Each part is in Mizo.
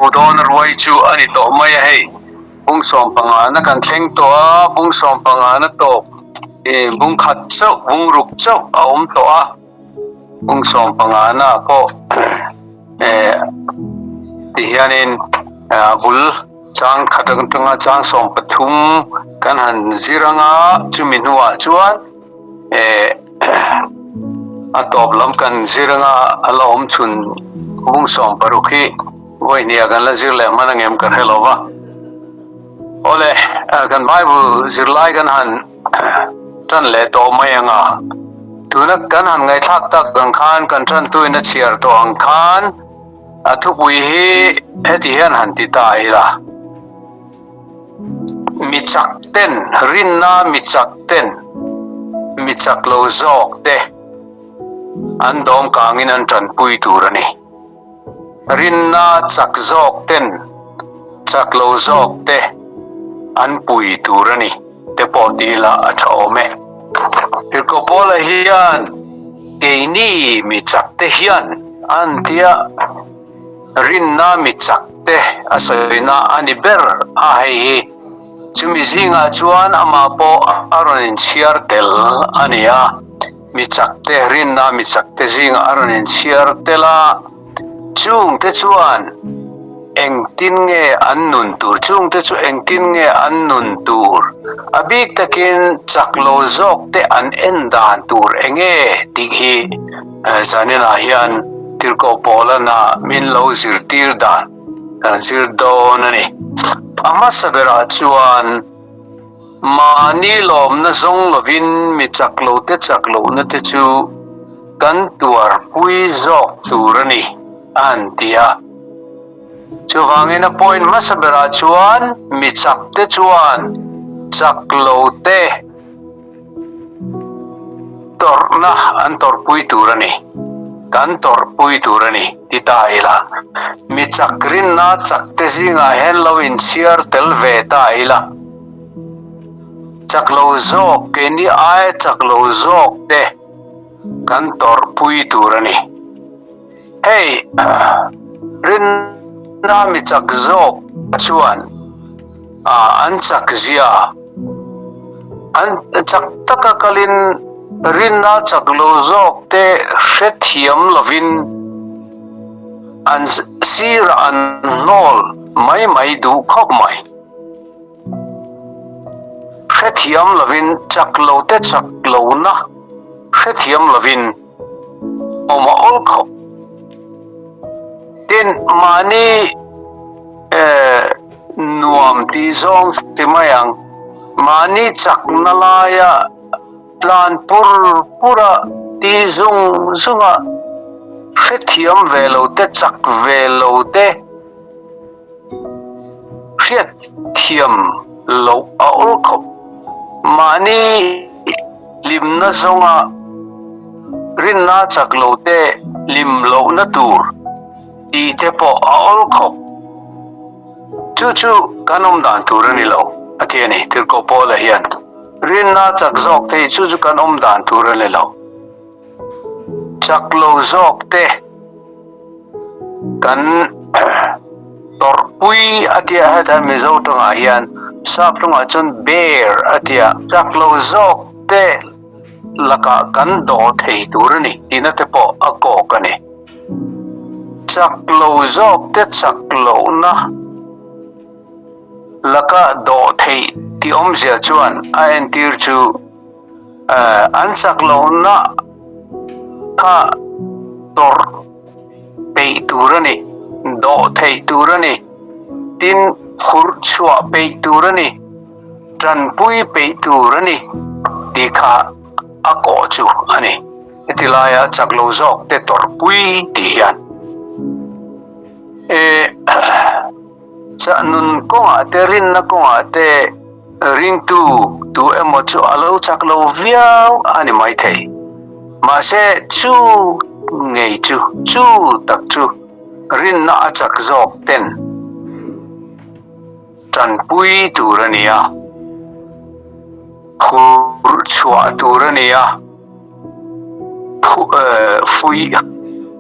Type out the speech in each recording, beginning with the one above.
dawn a ruai chu a ni tawh mai a hei. Bung sawmpangana kan thleng tawh a, bung sawmpangana tawp ih bung khat chauh bung ruk chauh a awm tawh a, bung sawmpangana pawh eh ti hianin a bul chang khat atanga chang 13 kan han zir anga chumi hnuah chuan eh a tawp lam kan zir anga a la awm chhun bung 16 hi Vawi hniah kan la zir leh hman angem ka hre lo va. Awle, kan Bible zirlai kan han tan leh tawh mai ang a. Tuna kan han ngaihthlak tak ang khan kan tantuin a chhiar tawh ang khan a thupui hi heti hian han ti ta ila. Mi chak ten, rinna mi chak ten, mi chak lo zawk te an dawm kangin an tanpui tur a ni. Rinna chak zawk ten chak lo zawk te an pui tur a ni te pawh ti ila a tha awm e. Tirhkoh Paula hian keini mi chak te hian an tia rinna mi chak te a sawina a ni ber a hei hi chumi zingah chuan amah pawh a rawn inchhiar tel a ni a. Mi chakte rinna mi chakte zingah a rawn inchhiar tel a, chungte chuan engtin nge an nun tur, chungte chu engtin nge an nun tur, a bik takin chak lo zawkte an en dan tur enge tih hi zaninah hian Tirhkoh Paulana min lo zirtir dan kan zir dawn a ni. A hmasa berah chuan. Mahni lawmna zawng lovin mi chak lote chak lohna te chu kan tuarpui zawk tur a ni, a han ti a. Chuvangin a point hmasa berah chuan mi chakte chuan chak lote tawrhna an tawrhpui tur a ni, kan tawrhpui tur a ni ti ta ila. Mi chak rinna chakte zingah hian lo inchhiar tel ve ta ila. Chak lo zawk, keini aia chak lo zawk te kan tawrhpui tur a ni. Hei, rinna mi chak zawk chuan an chak zia, an chak taka kalin rinna chak lo zawk te hrethiam lovin an sirah an hnawl mai mai duh khawp mai. Hrethiam lovin chak lo te chak lohna hrethiam lovin awm a awl khawp. Tin, mahni nuam tih zawng ti mai ang, mahni chakna laia tlan pur pura tih zung zunga hrethiam ve lo te chak ve lo te, Hriat thiam loh a awl khawp. Mahni hlimna zawnga rinna chak lo te hlim lohna tur tih te pawh a awl khawp. Chu chu kan awm dan tur a ni lo, a ti a ni. Tirhkoh Paula hian rinna chak zawk te hi chu chu kan awm dan tur a ni lo. Chak lo zawk te kan tawrhpui a tia hetah Mizo tawngah hian sap tawngah chuan bear a tia chak lo zawk te lakah kan dawh thei tur a ni tihna te pawh a kawk a ni. Chak lo zawk te chak lohna laka dawh theih tih awmzia chuan a entir chu. An chak lohna kha tawrh peih tur a ni, dawh theih tur a ni, tin phurh chhuah peih tur a ni, tanpui peih tur a ni tih kha a kawh chu a ni. Heti laia chak lo zawk te tawrhpui tih hian nun kawngah te rinna kawngah te, Ringtu tu emaw chu a lo chak lo viau a ni maithei. Mahse, chu ngei chu, chu tak chu rinna a chak zawk ten tanpui tur a ni a, phurh chhuah tur a ni a, fuih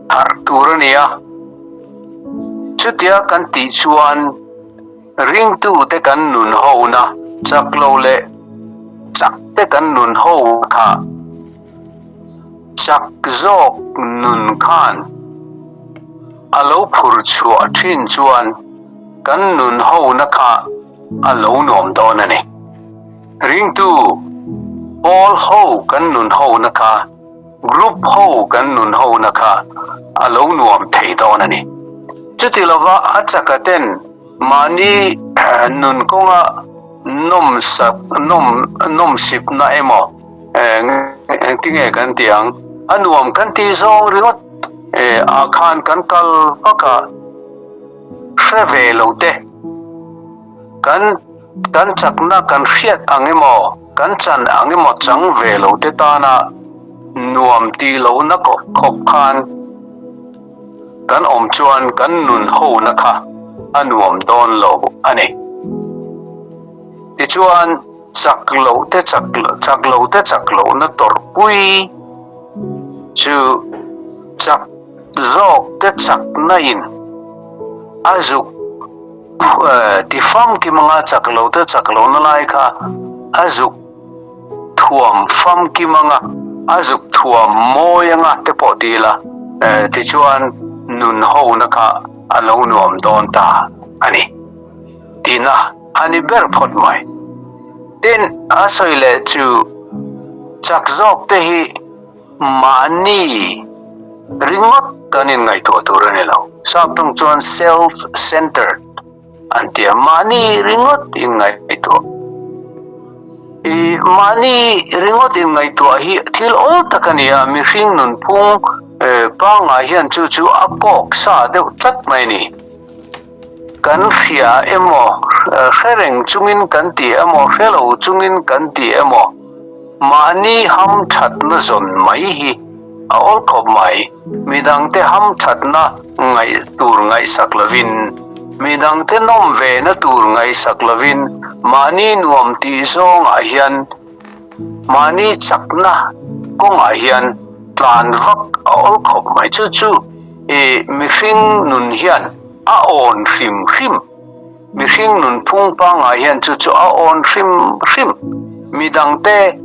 harh tur a ni a. Chutia kan tih chuan ringtute kan nun hona chak lo leh chak te kan nun ho kha chak zawk nun khan a lo phur chhuah thin chuan kan nun hona kha a lo nuam dawn a ni. Ringtu pawl ho kan nun hona kha Group ho kan nun hona kha a lo nuam thei dawn a ni. Chuti lova a chaka ten mahni nun kawnga nawmsak nawm nawmsipna emaw engtinge kan tih ang a nuam kan tih zawng ringawt ah khan kan kal vak a hre ve lo te kan kan chakna kan hriat ang emaw Kan chan ang emaw chang ve lo te tana nuam tih lohna khawp khan kan awm chuan kan nun hona kha a nuam dawn lo a ni. Tichuan chak loh te chak chak lo te chak lohna tawrhpui chu chak zawk te chakna in a zuk Ti famkim anga chak lo te chak lohna lai kha a zuk thuam famkim anga a zuk thuam mawi anga te pawh ti ila tichuan nun hona kha a lo nuam dawn ta a ni tihna a ni ber phawt mai. Tin, a sawi leh chu chak zawk te hi Mahni ringawt kan inngaihtuah tur a ni lo. Sap ṭawng chuan self-centered an ti a, mahni ringawt inngaihtuah. I mahni ringawt inngaihtuah hi thil awl tak a ni a, mihring nunphung pangngai hian chu chu a kawk sa deuh tlat mai a ni. Kan hria emaw, hre reng chungin kan ti emaw, hre lo chungin kan ti emaw, mahni ham thatna zawn mai hi a awl khawp mai. Midangte ham thatna ngaih tur ngaihsak lovin, midangte nawm vena tur ngaihsak lovin mahni nuam tih zawngah hian mahni chakna kawngah hian tlan vak a awl khawp mai. Chu chu i mihring nun hian a awn hrim hrim. Mihring nun phung pangngai hian chu chu a awn hrim hrim. Midangte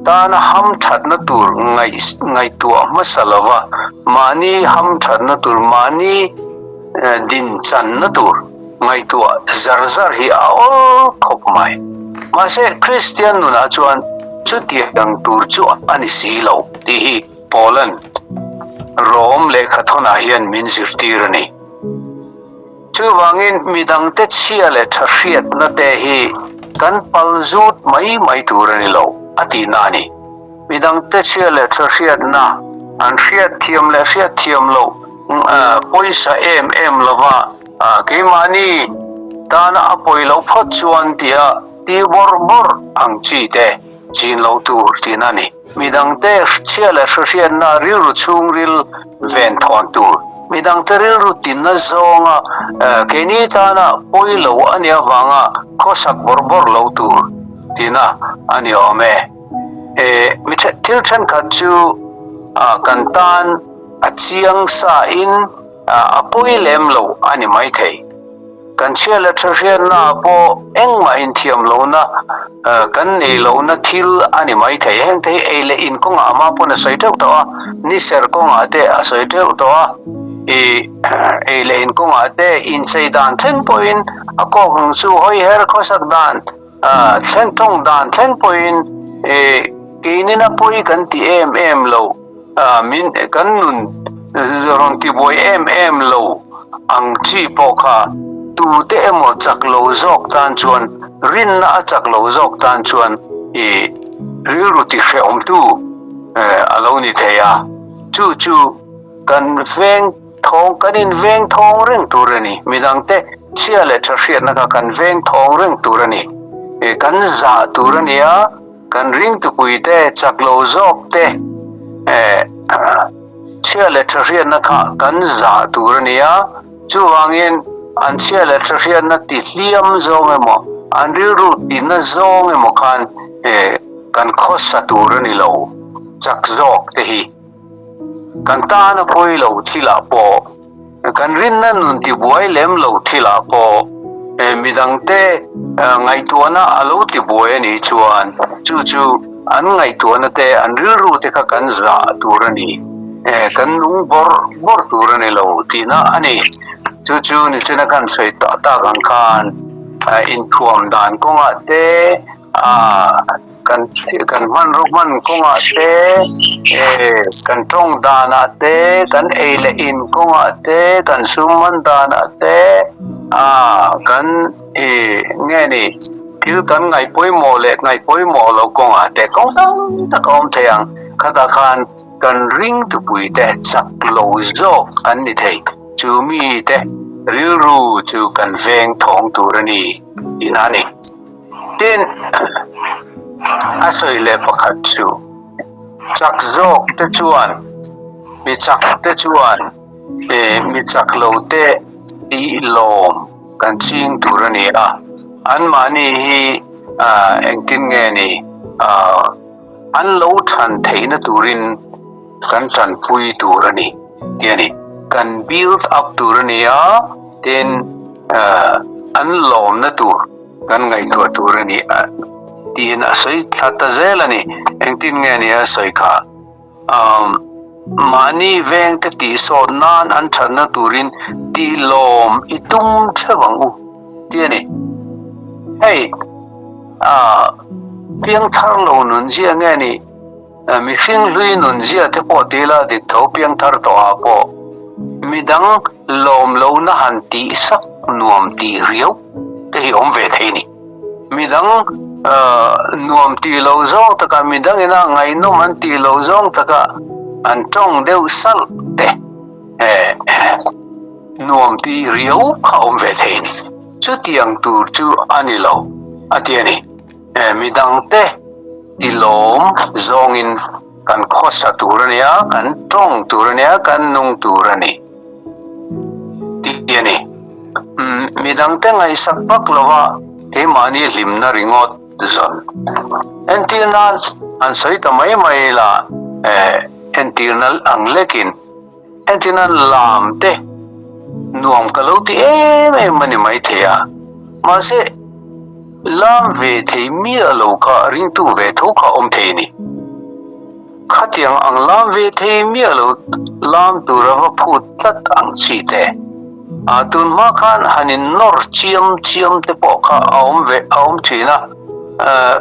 tana ham thatna tur ngaih ngaihtuah hmasa lova mahni ham thatna tur mahni din channa tur ngaihtuah zar zar hi a awl khawp mai. Mahse Kristian nunah chuan chutiang tur chu a ni si lo tih hi Paula'n Rom lehkhathawnah hian min zirtir a ni. Chuvangin midangte chhia leh tha hriatna te hi kan pal zut mai mai tur a ni lo a tihna a ni. Midangte chhia leh tha hriatna an hriatthiam leh hriatthiam loh pawisa em em lova keimahni tana a pawi loh phawt chuan tia tih bawrh bawrh ang chi te chin loh tur tihna a ni. Midangte chhia leh hre hriatna rilru chhungril ven thawn tur. Midangte rilru tinna zawnga keini tana pawi lo a nih avanga khawsak bawrh bawrh lo tur tihna a ni awm e. Mi thil thenkhat chu kan tan a chiang sa in a pawi lem lo a ni maithei. Kan chhia leh tha hriatna ah pawh engmah inthiam lohna kan nei lohna thil a ni maithei. Heng te hi ei leh in kawngah ama pawn a sawi teuh tawh a, ni ser kawngah te a sawi teuh tawh a, ih ei leh in kawngah te inchei dan thleng pawhin a kawk ang chu hawi her khawsak dan thleng tawng dan thleng pawhin ih keinin a pawi kan ti em em lo. Min kan nun rawn tibuai em em lo ang chi pawh kha tute emaw chak lo zawk tan chuan rinna a chak lo zawk tan chuan i rilru ti hrehawmtu a lo ni thei a, chu chu kan veng thawng kan in veng thawng reng tur a ni. Midangte chhia leh tha hriatna kha kan veng thawng reng tur a ni. Kan zah tur a ni a. Kan ringtupuite chak lo zawk te chhia leh tha hriatna kha kan zah tur a ni a, chuvangin an chhia leh tha hriatna ti hliam zawng emaw, an rilru tina zawng emaw khan kan khawsa tur a ni lo, chak zawk te hi kan tan a pawi lo thilah pawh. Kan rinna nun tibuai lem lo thilah pawh midangte ngaihtuahna a lo tibuai a nih chuan chu chu an ngaihtuahna te, an rilru te kha kan zah tur a ni, kan nung bawrh bawrh tur a ni lo tihna a ni. Chu chu nichina kan sawi tah tak ang khan inthuam dan kawngah te, Kan kan hmanraw hman kawngah te, kan tawng danah te, kan ei leh in kawngah te, kan sum hman danah te, kan ih nge ni thil kan ngaih pawimawh leh ngaih pawimawh loh kawngah te kawng tam tak a awm thei ang. Khatah khan kan ringtupui te chak lo zawk an ni thei. Chu mite rilru chu kan veng thawng tur a ni tihna a ni. Tin, a sawi leh pakhat chu, chak zawk te chuan, mi chak te chuan mi chak lo te tih lawm kan ching tur a ni a, anmahni hi engtin nge ni an lo than theihna turin kan tanpui tur a ni tih a ni. Kan build up tur a ni a, tin an lawmna tur kan ngaihtuah tur a ni a tiin a sawi thla ta zel a ni. Engtin nge ni a sawi kha? Mahni vengte tihsawt nan an thatna turin tihlawm i tum theuh ang u tih a ni. Hei piangthar lo nunzia nge ni? Mihring hlui nunzia te pawh tila dik tho piangthar tawhah pawh midang lawm lohna han tih sak nuam tih riau te hi awm ve thei ni. Midang nuam tih loh zawng takah midang ina ngaihnawm an tih loh zawng takah an tawng deuh salh te nuam tih riau kha awm ve thei ni. Chutiang tur chu a ni lo a ti a ni. Midangte ti lawm zawngin kan khawsa tur a nia, kan tawng tur a nia, kan nung tur a ni tih a ni. Midangte ngaihsak vak lova keimahni hlimna ringawt zawn. Entir nan an sawi ta mai mai la, entirna ang lekin entir nan lam te nuam ka lo ti em em a ni maithei a, mahse, Lam ve thei miah lo kha ringtu ve tho kha awm thei ni. Khatiang ang lam ve thei miah lo lam tura va phut tlat ang chi te. A tun hma khan han in nawr chiam chiam te pawh kha a awm ve a awm thin a.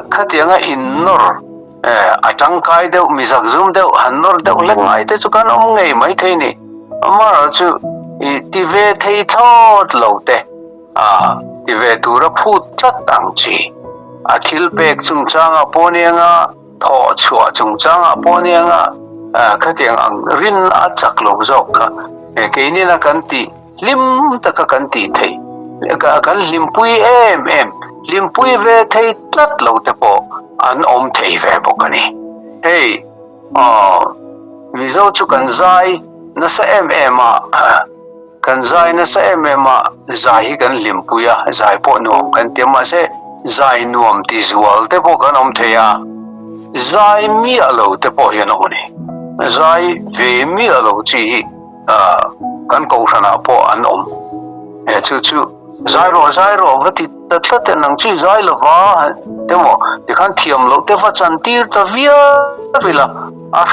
Khatianga in nawr a tangkai deuh mi zakzum deuh han nawr deuh hlek ngai te chu kan awm ngei mai thei ni. Amaherawhchu i ti ve thei thlawt lo te. A ti ve tura phut tlat ang chi. A thil pek chungchangah pawh anianga, thawh chhuah chungchangah pawh anianga, khatiang ang rin a chak lo zawk kha keinina kan tih hlim taka kan tih theih, kan hlimpui em em, hlimpui ve thei tlat lo te pawh an awm thei ve bawk a ni. Hei, Mizo chu kan zai nasa em em a. Kan zai nasa em em a, zai hi kan hlimpui a, zai pawh nuam kan ti a, mahse zai nuam ti zual te pawh kan awm thei a, zai miah lo te pawh hi an awm a ni. Zai ve miah lo chi hi kan kohhranah pawh an awm. He chu chu zai rawh zai rawh va ti ta tlat e, nang chu i zai lo va emaw tikhan thiam loh te va chantir ta viau ila a.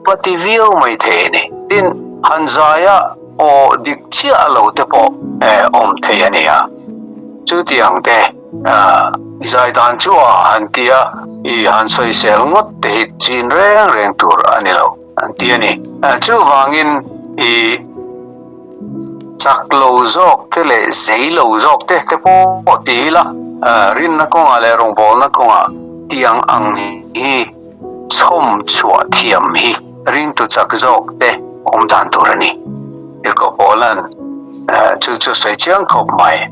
Va ti viau mai thei a ni. Tin, han zaia aw dik chiah lo te pawh awm thei a ni a. Chutiang te i zai dan chu a han ti a, i han sawisel ngawt te hi chin reng reng tur a ni lo an ti a ni. Chuvangin i chak lo zawk te leh zei lo zawk te te pawh ti ila, rinna kawngah leh rawngbawlna kawngah tiang ang hi Chhawm chhuah thiam hi ringtu chak zawk te awm dan tur a ni. Tirhkoh Paula'n chu chu sawi chiang khawp mai.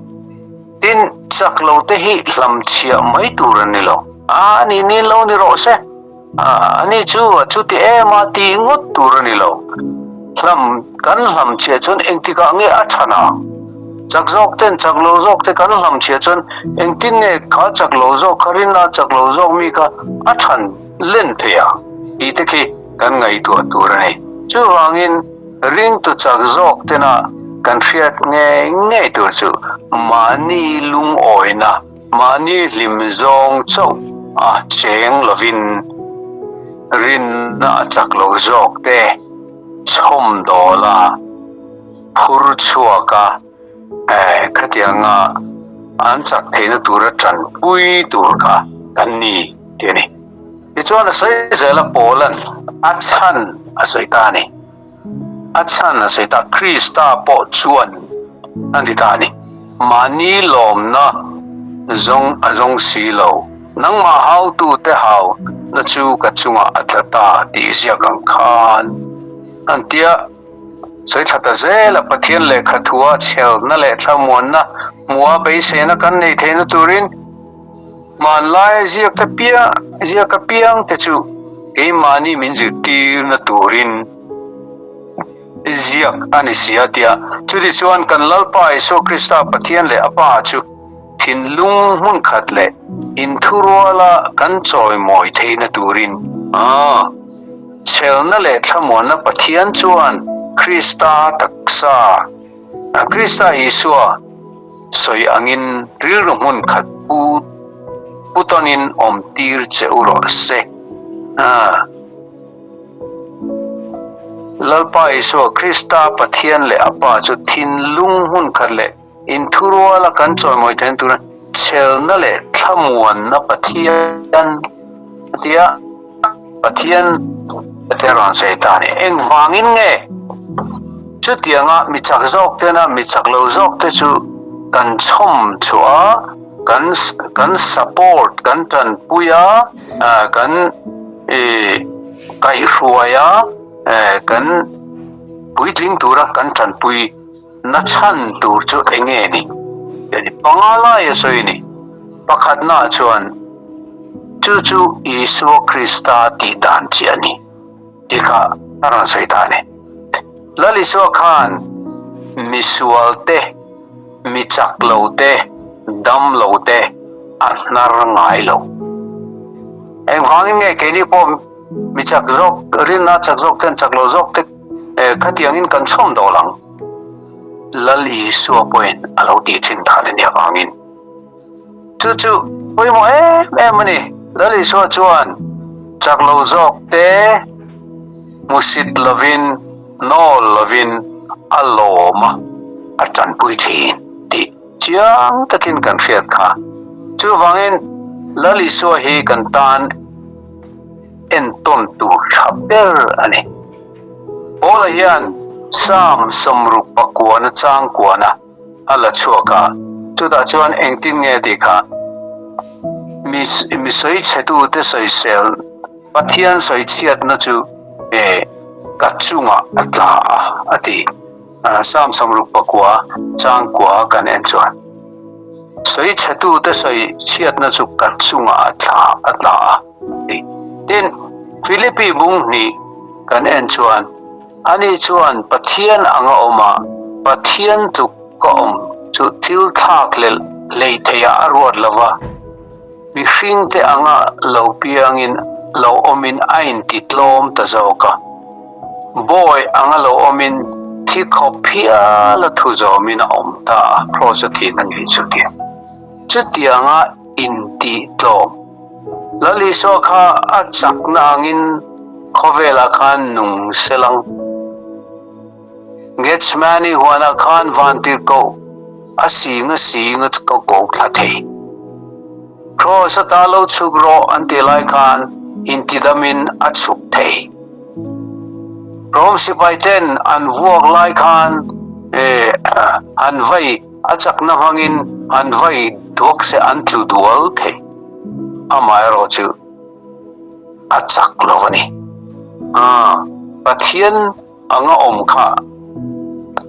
Tin, chak lo te hi hlam chhiah mai tur a ni lo. A ni ni lo ni rawh se. A ni chu a chuti em a tih ngawt tur a ni lo. Hlam kan hlam chhiah chuan engtikah nge a than ang? Chak zawk ten chak lo zawk te kan hlam chhiah chuan engtin nge kha chak lo zawk kha rinna chak lo zawk mi kha a than len thei ang tih te khi kan ngaihtuah tur a ni. Chuvangin ringtu chak zawk tena Kan hriat ngei ngei tur chu mahni lungawina, mahni hlim zawng chauh a cheng lovin rinna a chak lo zawk te chhawmdawl a phur chhuak a, khatianga an chak theihna tura tanpui tur kha kan ni tih a ni. Tichuan a sawi zel a Paula'n a chhan a sawi ta a ni. A chhan a sawi ta, Krista pawh chuan a ti ta a ni. Mahni lawmna zawng a zawng si lo, nangmah hautute hau na chu ka chungah a tla ta tih ziak ang khan an ti a. Sawi thla ta zel a, Pathian lehkha thua chhelna leh thlamuanna hmuha beiseina kan neih theihna turin hmanlaia ziakte piang ziaka piangte chu keimahni min zirtirna turin ziak a ni si a tia. Chutichuan kan Lalpa Isua Krista Pathian leh a Pa chu thinlung hmun khat leh inthuruala kan chawimawi theihna turin a Chhelna leh thlamuanna Pathian chuan Krista taksa, Krista Isua sawi angin rilru hmun khat pu pu tawnin awm tir che u rawh se. Lalpa Isua Krista Pathian leh a Pa chu thinlung hmun khat leh Inthuruala kan chawimawi theihna tura chhelna leh thlamuanna Pathian tia Pathian te rawn sawi ta a ni. Engvangin nge chutianga mi chak zawk tena mi chak lo zawk te chu kan chhawm chhuah a, kan kan support kan tanpui a, kan kaihhruai a, kan puitling tura kan tanpui Na chhan tur chu eng nge ni? Ti panga lai a sawi ni. Pakhatnaah chuan, Chu chu Isua Krista tih dan chi a ni, tih kha a rawn sawi ta a ni. Lal Isua khan misual te, mi chak lo te, dam lo te a hnar ngai lo. Engvangin nge keini pawh mi chak zawk, rinna chak zawk ten chak lo zawk te Khatiangin kan chhawm dawl ang. Lal Isua pawhin a lo tih thin dan a nih avangin chu chu pawimawh em em a ni. Lal Isua chuan chak lo zawk te hmusit lovin, nawl lovin a lawm a, a tanpui thin tih chiang takin kan hriat kha. Chuvangin Lal Isua hi kan tan entawn tur tha ber a ni. Paula hian Psalm 60 pakuana chang kuana a la chhuak a, chutah chuan engtin nge tih kha mi mi sawi chhetute sawisel Pathian sawi chhiatna chu e ka chungah a tla a a ti. Psalm 60 pakua chang kua kan en chuan sawi chhetute sawi chhiatna chu ka chungah a tla a tla a. Tin, Philippi bung hnih kan en chuan, ani chuan Pathian anga awm a, Pathian tluk ka awm chu thil thlak leh lei theiah a ruat lo va, mihringte anga lo piangin lo awmin a intitlawm ta zawk a. Bawi anga lo awmin thi khawp phiala thu zawmin a awm ta a, Kraws a thihna ngei chu ti. Chutianga intitlawm. Lal Isua kha a chakna angin khawvelah khan nung sel ang. Gethsemane huanah khan vantirhkoh a sing a sing a ko ko thla thei. Kraws ata lo chhuk rawh an tih lai khan intidamin a chhuk thei. Rom sipaiten an vuak lai khan an vai a chakna hmangin an vai duak se an tlu dual thei. Amaherawh chu a chak lo a ni. Aa, Pathian anga awm kha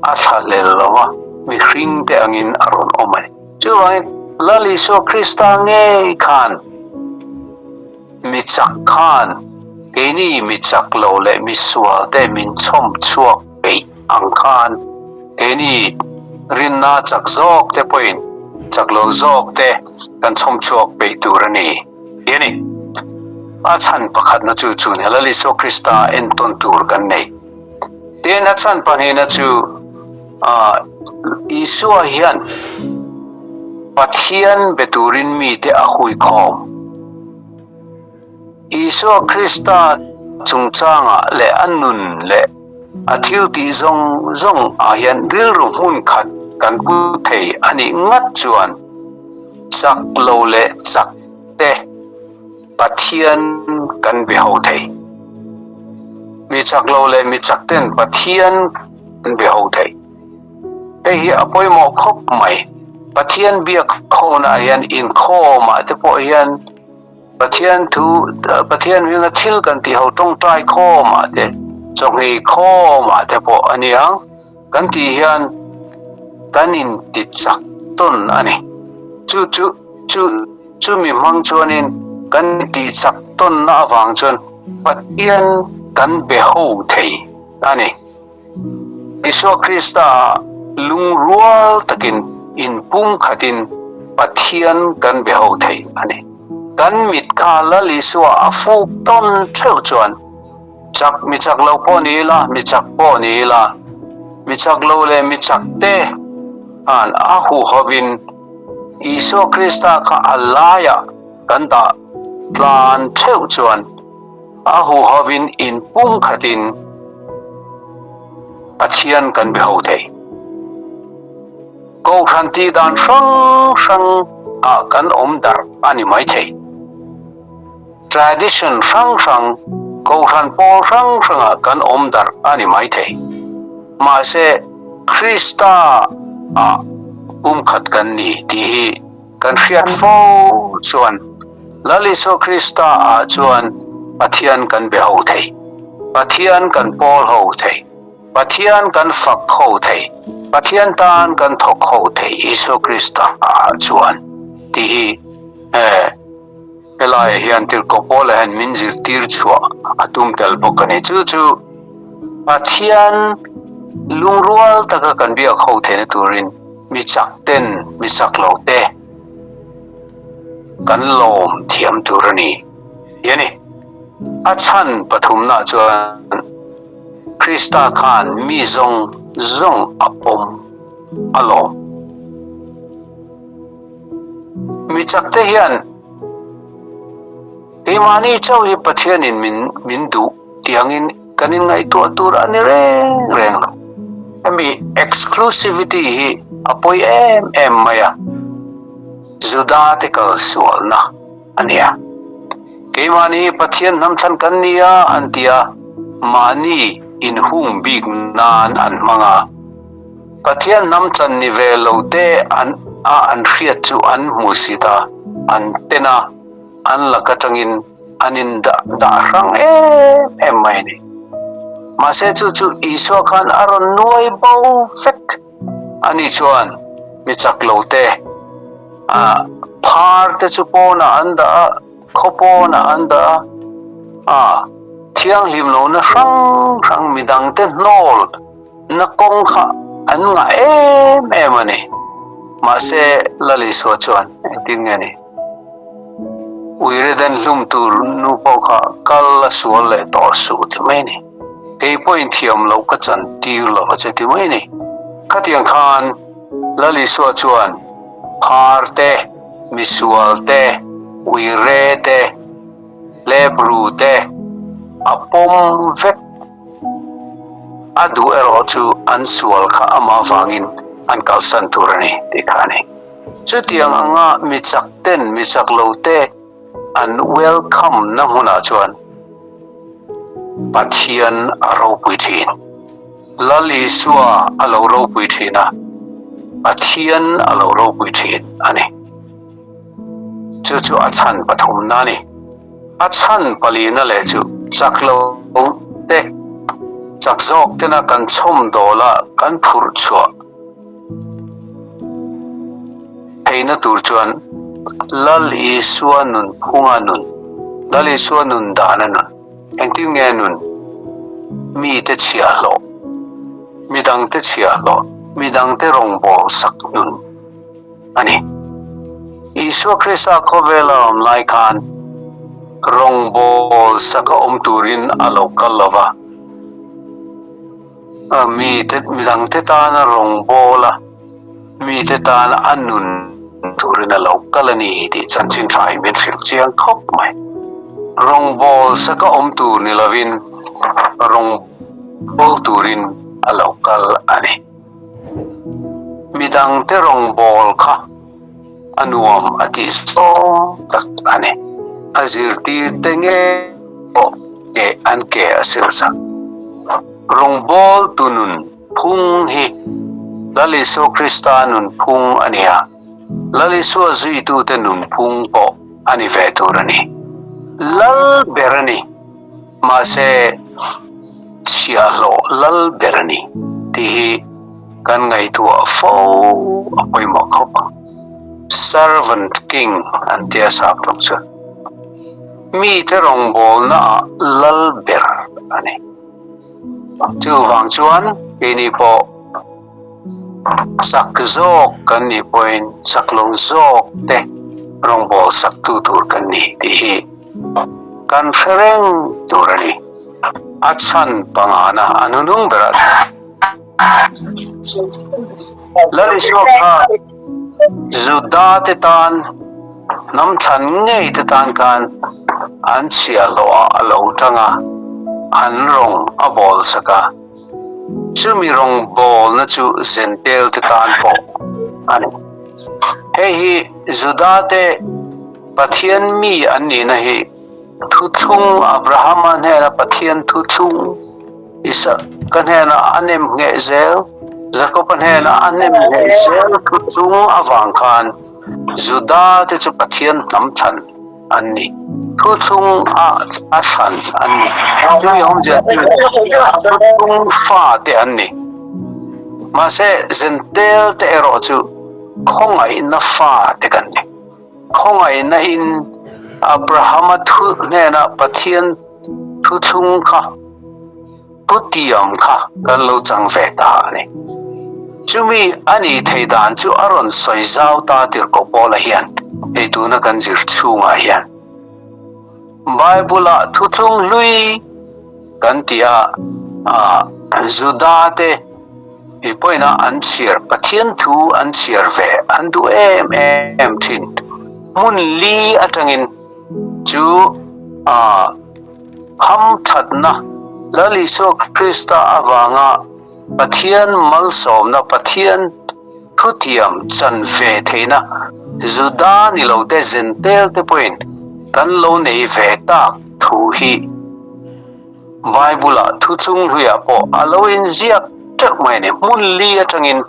a thlahlel lo va, mihring te angin a rawn awm a ni. Chuvangin Lal Isua Krista ngei khan mi chak khan keini mi chak lo leh mi sual te min chhawm chhuak peih ang khan keini rinna chak zawk te pawhin chak lo zawk te kan chhawm chhuak peih tur a ni tih a ni. A chhan pakhatna chu chu ni Lal Isua Krista entawn tur kan nei. Tin, a chhan pahnihna chu. Ah, Isua hian Pathian be turin mite a huikhawm. Isua Krista chungchangah leh a nun leh a thiltih zawng zawng ah hian rilru hmun khat kan pu thei a nih ngat chuan chak lo leh chak te Pathian kan be ho thei. Mi chak lo leh mi chak ten Pathian kan be ho thei. Hei hi a pawimawh khawp mai. Pathian biak khawhnaah hian inkhawmah te pawh hian Pathian thu Pathian hminga thil kan tih ho tawngtai khawmah te chawhngei khawmah te pawh a ni ang. Kan tih hian kan inti chak tawn a ni. Chu chu chu chumi hmang chuanin kan tih chak tawnna avang chuan Pathian kan be ho thei a ni. Isua Krista lungrual takin inpumkhatin Pathian kan be ho thei a ni. Kan mit kha Lal Isua a fuk tawn theuh chuan chak mi chak lo pawh ni ila, mi chak pawh ni ila, mi chak lo leh mi chak te khan a huhovin Isua Krista kha a laiah kan dah tlan theuh chuan A huhovin inpumkhatin Pathian kan be ho thei. Kohhran tih dan hrang hrang ah kan awm darh a ni mai thei. Tradition hrang hrang, kohhran pawl hrang hrangah kan awm darh a ni mai thei. Mahse, Krista ah pumkhat kan ni tih hi Kan hriat fo chuan Lal Isua Krista ah chuan Pathian kan be ho thei, Pathian kan pawl ho thei, Pathian kan fak ho thei, Pathian tan kan thawk ho thei Isua Krista ah chuan tih hi helaiah hian Tirhkoh Paula hian min zirtir chhuah a tum tel bawk a ni. Chu chu Pathian lungrual taka kan biak ho theihna turin Mi chak ten mi chak lo te kan lawm thiam tur a ni tih a ni. A chhan pathumnah chuan Krista khan mi zawng zawng a pawm a lawm. Mi chak te hian keimahni chauh hi Pathianin min duh tih angin kan inngaihtuah tur a ni reng reng lo. Hemi exclusivity hi a pawi em em mai a, Juda te kal sualna a nia. Keimahni hi Pathian hnam thlan kan ni a an ti a, mahni inhung bik nan an hmang a. Pathian hnam thlan ni ve lo te an a an hriat chu an hmu sit a, an ten a, an lak atangin an in dah dah hrang em em mai a ni. Mahse chu chu Isua khan a rawn nuai bo vek a ni chuan mi chak lo te ah phar te chu pawnah an dah a, khaw pawnah an dah a, ah thianghlim lohna hrang hrang midang te hnawl na kawng kha an ngah em em a ni. Mahse Lal Isua chuan engtin nge ni? Uire den hlum tur nu pawh kha kal a sual leh tawh suh ti mai a ni. Kei pawhin thiam loh ka chan tir lo a che ti mai a ni. Khatiang khan Lal Isua chuan phar te, misual te, uire te, lebru te a pawm vek. A duh erawh chu an sual kha amah vangin an kalsan tur a ni tih kha a ni. Chutiang anga mi chak ten mi chak lo te an welcome na hmunah chuan Pathian a ropui thin. Lal Isua a lo ropui thin a, Pathian a lo ropui thin a ni. Chu chu a chhan pathumna a ni. A chhan palina leh chu chak lo te, chak zawk tena kan chhawm dawla kan phurh chhuah theihna tur chuan Lal Isua nun phunga nun, Lal Isua nun dana nun, engtin nge nun mite chhiahhlawh, midangte chhiahhlawh, midangte rawngbâwl sak nun a ni. Isua Krista khawvela awm lai khan rawngbâwl saka awm turin a lo kal lo va. Mite midangte tana rawngbawl a, mite tana a nun turin a lo kal a ni tih chanchin tha hi min hrilh chiang khawp mai. Rawngbawl saka awm tur ni lovin rawngbawl turin a lo kal a ni. Midangte rawngbawl kha a nuam a tih zawng tak a ni. A zirtirte ngei pawh ke an ke a silsak. Rawngbawltu nun phung hi Lal Isua Krista nun phung a ni a, Lal Isua zuitute nun phung pawh a ni ve tur a ni. Lal ber a ni, mahse chhiahhlawh lal ber a ni tih hi kan ngaihtuah fo a pawimawh khawp ang. Servant King an tia sap tawng chuan. Mite rawngbawlna ah lal ber a ni. Chuvang chuan keini pawh sak zawk kan nih pawhin sak lo zawk te rawngbâwl sak tu tur kan ni tih hi kan hre reng tur a ni. A chhan pangana a nunung berah chuan Lal Isua kha Juda te tan hnam thlan ngei te tan khan an chhiahhlawh ah a lo tang a, an rawng a bawl sak a. Chumi rawng bawlna chu Zentel te tan pawh a ni. Hei hi Juda te Pathian mi an nihna hi thuthlung Abrahama hnena Pathian thuthlung Isaka hnena a nem ngheh zel, Jakoba hnena a nem ngheh zel thuthlung avang khan Juda te chu Pathian hnam thlan an ni. Thuthlung a a thlan an ni. Chumi awmzia chu thuthlung fa te an ni. Mahse Zentel te erawh chu khawngaihna fa te kan ni. Khawngaihna in Abrahama thu hnena Pathian thuthlung kha putiam kha kan lo chang ve ta a ni. Chumi a nih theih dan chu a rawn sawi zau ta tirhkoh Paula hian hei tuna kan zir chhungah hian Bible-ah thuthlung hlui kan tih a, Juda te mi pawhin a an chhiar Pathian thu an chhiar ve an duh em em thin. Hmun li atangin chu a hamthatna Lal Isua Krista avanga Pathian malsawmna, Pathian thutiam chan ve theihna Juda ni lo te Zentel te pawhin kan lo nei ve tak thu hi Bible-ah thuthlung hluiah pawh a lo inziak teuh mai a ni. Hmun li atangin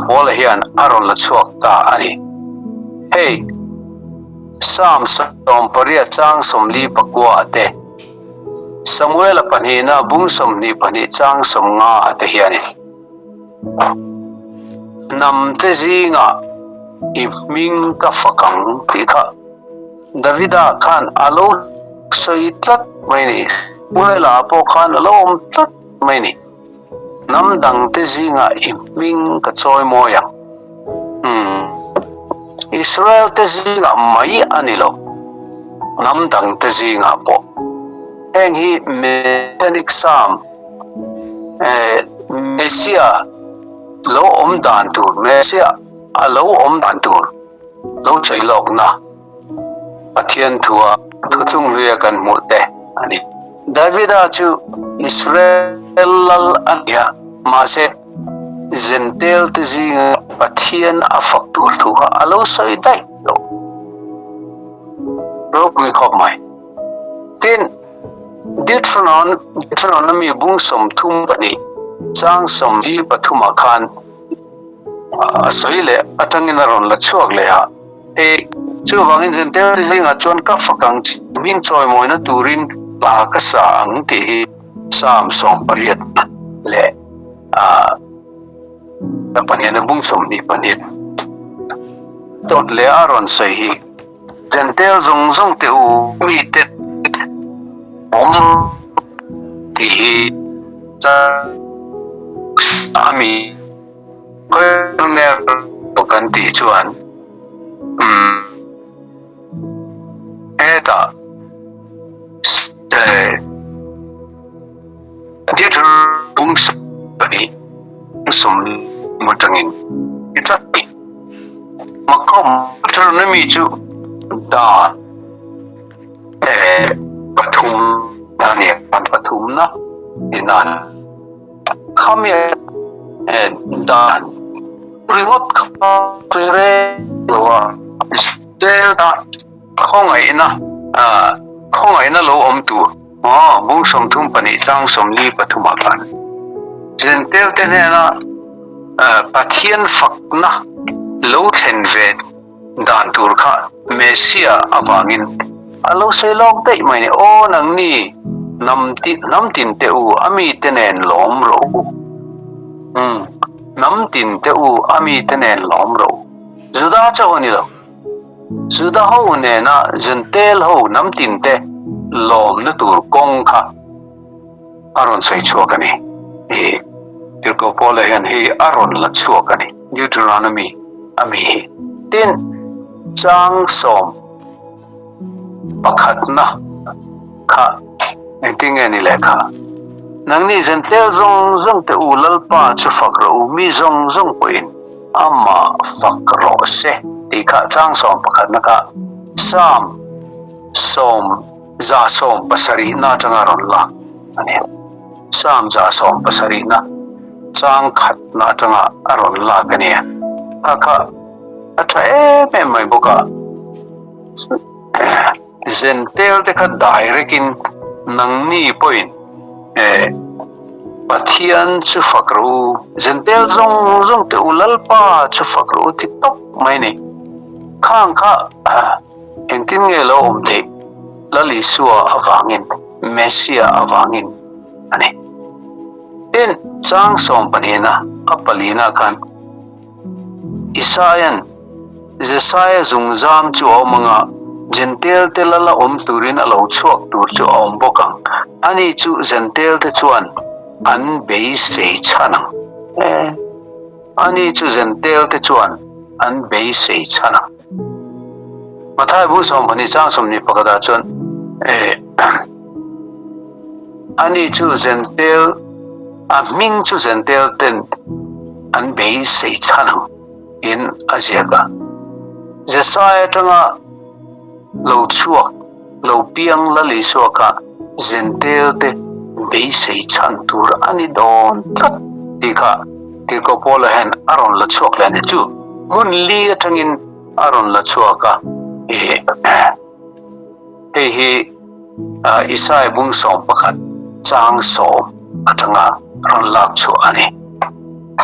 Paula hian a rawn la chhuak ta a ni. Hei. Psalm 80 chang 44 ah te, Samuela pahnihna bung 22 chang 50 ah te hianin, Hnam te zingah i hming ka fak ang tih kha Davida khan a lo sawi tlat mai a ni. Samuela pawh khan a lo awm tlat mai a ni. Hnam dangte zingah i hming ka chawi mawi ang. Umm. Israel-te zingah mai a ni lo, hnam dangte zingah pawh. Heng hi Messianic Psalm, eh, Messia lo awm dan tur, Messia a lo awm dan tur lo sawi lawkna Pathian thua thuthlung hluia kan hmuh te a ni. Davida chu Israel lal a ni a, mahse Zentel te zinga Pathian a fak tur thu kha a lo sawi daih lo. Ropui khawp mai. Tin, Deuteronomy bung 32 chang 43 ah khan a sawi leh atangin a rawn la chhuak leh a. Hei, chuvangin Zentel zingah chuan ka fak ang chi, hming chawimawina turin hla ka sa ang tih hi Psalm 80 leh a pahnihna bung 22 dawt leh a rawn sawi hi. Zentel zawng zawng te u mite awm tih hi a mi. Khawnge kan tih chuan umm hetah pahnih sawm atangin i tlat a ni. Makom Deuteronomy chu dan pathum a ni a, dan pathumna inan khami dan ringawt kha reng lo a, Zela khawngaihna khawngaihna lo awm tur aw bung 32 tlang 43 ah khan Jentail te hnena Pathian fakna lo thlen ve dan tur kha Messiah avangin a lo sawi lawk daih mai ni. Aw nangni hnam hnam tin te u a mite nen lawm rawh u. Umm hnam tin te u a mite nen lawm rawh u. Juda chauh a ni lo. Juda ho nena Jentail ho hnam tin te lawmna tur kawng kha a rawn sawi chhuak a ni. Ih, Tirhkoh Paula hian hei a rawn la chhuak a ni, Deuteronomy a mi hi. Tin, chang sawm pakhatna kha engtin nge ni leh kha? Nangni Jentail zawng zawng te u Lalpa chu fak rawh u, mi zawng zawng pawhin amah fak rawh se tih kha chang 11na kha Psalm 170na atanga rawn lak a ni. Psalm 170na chang khatna atanga a rawn lak a ni. Kha kha a tha em em mai bawk a. Zentel te kha direct in nangni pawhin eh Pathian chu fak rawh u, Zentel zawng zawng te u Lalpa chu fak rawh u ti tawp mai ni. Khang kha engtin nge lo awm theih Lal Isua avangin, Messiah avangin a ni. Tin, chang 12na a palina khan Isaia'n Jesaia zungzam chu a awm ang a, Jentail-te lala awm turin a lo chhuak tur chu a awm bawk ang. Ani chu Jentail-te chuan an beisei chhan ang. E, ani chu Jentail-te chuan an beisei chhan ang. Mathai bu 12 chang 21 ah chuan, e, ani chu Jentail, a hming chu Jentail-ten an beisei chhan ang. in a ziak a. Jesai atanga lo chhuak, lo piang Lal Isua kha Jentail te beisei chhan tur a ni dawn tlat tih kha Tirhkoh Paula hian a rawn la chhuak leh a ni. Chu hmun li atangin a rawn la chhuak a, hei hi Isai bung 11 chang 10 atanga rawn lak chhuah a ni.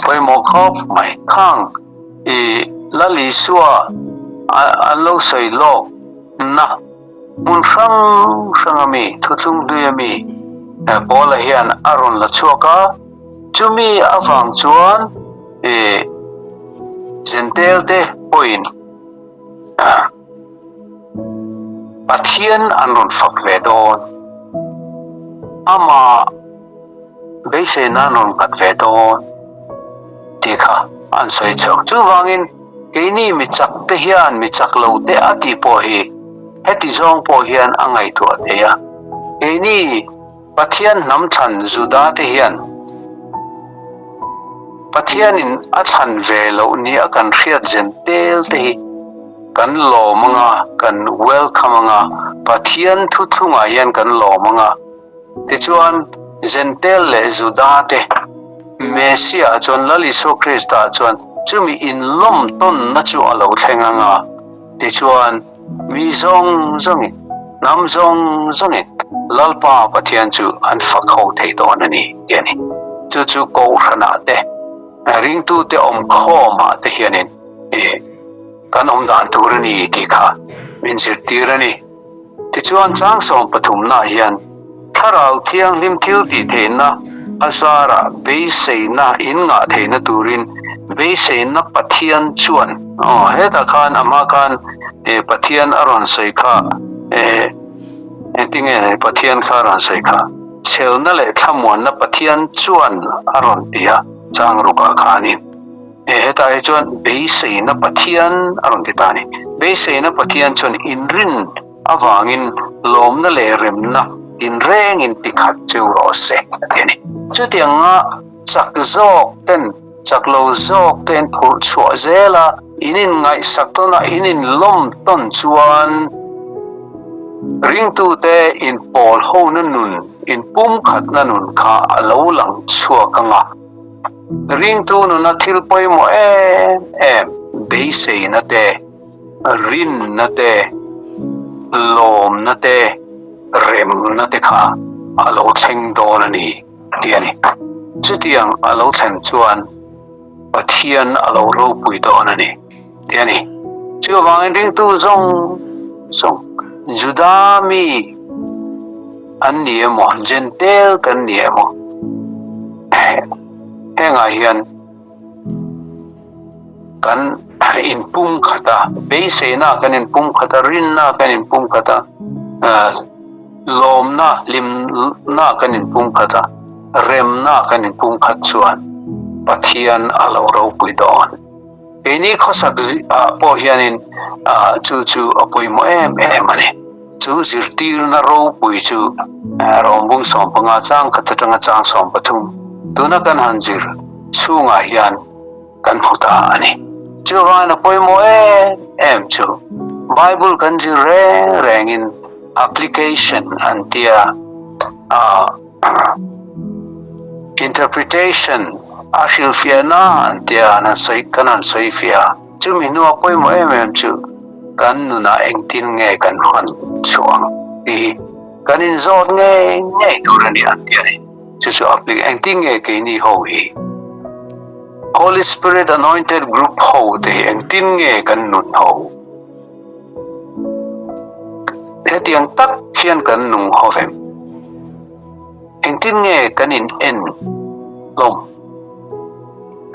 Pawimawh khawp mai. Khang i Lal Isua an lo sawi lawk na hmun hrang hrang a mi, thuthlung hlui a mi Paula hian a rawn la chhuak a, chumi avang chuan i Jentail te pawhin Pathian an rawn fak ve dawn. Amah beiseina an rawn nghat ve dawn tih kha an sawi chho. Chuvangin keini mi chak te hian mi chak lo te a tih pawh hi heti zawng pawh hian a ngaihtuah thei a. Keini Pathian hnam thlan Juda te hian Pathianin a thlan ve loh nia kan hriat zen tel te hi kan lawm anga, kan welcome anga, Pathian thuthlungah hian kan lawm anga. Tichuan, Jentail leh Juda te Messiah chuan Lal Isua Krista chuan chumi inlawm tawnna chu a lo thleng anga. Tichuan, mi zawng zawngin, hnam zawng zawngin Lalpa Pathian chu an fak ho thei dawn a ni, tih a ni. Chu chu Kohhranah te, ringtute awmkhawmah te hianin kan awm dan tur a ni tih kha min zirtir a ni. Tichuan, chang 13-naah hian Thlarau Thianghlim thil tih theihna a zarah beiseina in ngah theihna turin beiseina Pathian chuan, aw hetah khan a hma khan Pathian a rawn sawi kha, engtinge Pathian kha a rawn sawi kha, chhelna leh thlamuanna Pathian chuan a rawn ti a, chang rukah khanin. Hetah hi chuan beiseina Pathian a rawn ti ta a ni. Beiseina Pathian chuan inrin avangin lawmna leh remna inrengin tikhat cheu rawh se a ti a ni. Chutianga. Chak zawk ten chak lo zawk te in phurh chhuah zel a, in inngaihsak tawn a, in inlawm tawn chuan ringtute inpawl hona nun, inpumkhatna nun kha a lo lang chhuak ang a. Ringtu nuna thil pawimawh em em beiseina te, rinna te, lawmna te, remna te kha a lo thleng dawn a ni a ti a ni. Chutiang a lo thlen chuan Pathian a lo ropui dawn a ni ti a ni. Chuvangin ringtu zawng zawng Juda mi an ni emaw, Jentail kan ni emaw, hengah hian kan inpumkhat a, beiseina kan inpumkhat a, rinna kan inpumkhat a, lawmna, hlimna kan inpumkhat a, remna kan inpumkhat chuan Pathian a lo ropui dawn. Keini khawsak ah pawh hianin chu chu a pawimawh em em a ni. Chu zirtirna ropui chu Rawmbung 15 chang khat atanga chang 13 tuna kan han zir chhungah hian kan hmu ta a ni. Chuvangin a pawimawh em em chu Bible kan zir reng rengin application an tia interpretation a hrilhfiahna an tia an han sawi kan han sawi fiah a. Chumi hnua pawimawh em em chu kan nunah engtin nge kan hman chhuah ang tih hi kan inzawt ngei ngei tur a ni an ti a ni. Chu chu applic engtin nge keini ho hi Holy Spirit Anointed Group ho te hi engtin nge kan nun ho? Hetiang tak hian kan nung ho vem? Engtin nge kan in en hlawm?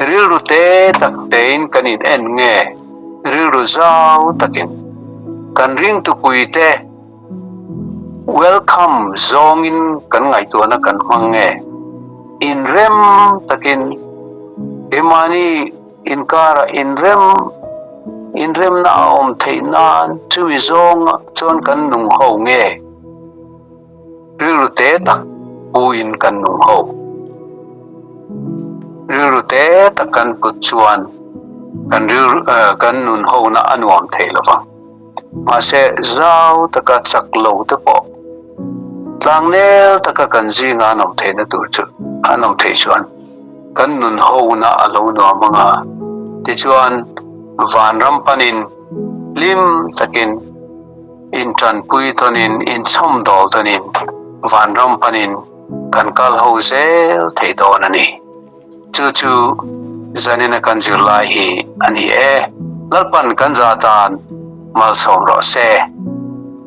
Rilru te tak tein kan in en nge rilru zau takin kan ringtupui te Welcome zawngin kan ngaihtuahna kan hmang nge? Inrem takin keimahni inkara inrem inremna a awm theih nan chumi zawng chuan kan nung ho nge? Rilru te tak puin kan nung ho. Rilru te tak kan put chuan kan rilru kan nun hona a nuam thei lo vang. Mahse, zau taka chak lo te pawh tlangnel taka kan zinga an awm theihna tur chu an awm theih chuan kan nun hona a lo nuam ang a. Tichuan, vanram panin hlim takin intanpui tawnin, inchhawmdawl tawnin vanram panin kan kal ho zel thei dawn a ni. Chu chu zanina kan zirlai hi a ni e. Lalpan kan za tan malsawm rawh se.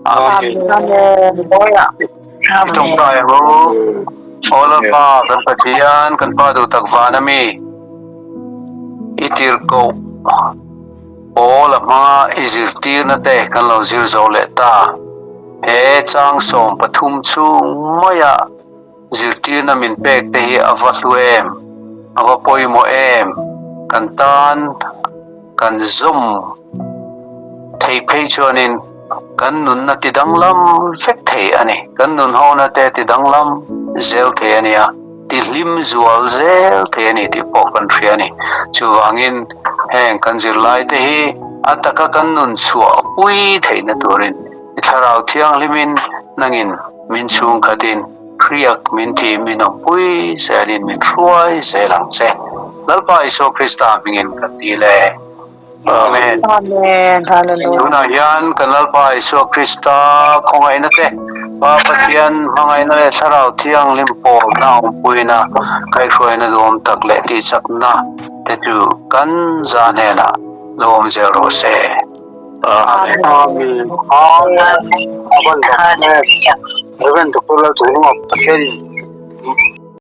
Amen. I tawngtai ang u. Aw Lalpa kan Pathian, kan Pa duh tak van ami i tirhkoh pawl a hmanga i zirtirna te kan lo zir zo leh ta. He chang 13 chhung maia Zirtirna min pek te hi a va hlu em? A va pawimawh em? Kan tan kan zawm theih phei chuanin kan nunna ti danglam vek thei a ni. Kan nun hona te ti danglam zel thei a nia, ti hlim zual zel thei a ni tih pawh kan hria a ni. Chuvangin heng kan zirlai te hi a taka kan nun chhuah pui theihna turin i Thlarau Thianghlimin nangin Min chhungkhatin hriak min thi min awmpui zelin min hruai zel ang che. Lalpa Isua Krista hmingin kan dil e. Amen. Amen. Hallelujah. Tunah hian kan Lalpa Isua Krista khawngaihna te, Pa Pathian hmangaihna leh Thlarau Thianghlim pawlna awmpuina, kaihhruaina duhawm tak leh tihchakna te chu kan za hnenah lo awm zel rawh se. Amen. Amen. Amen. Reverend Doctor Lalchungnunga Pathianin.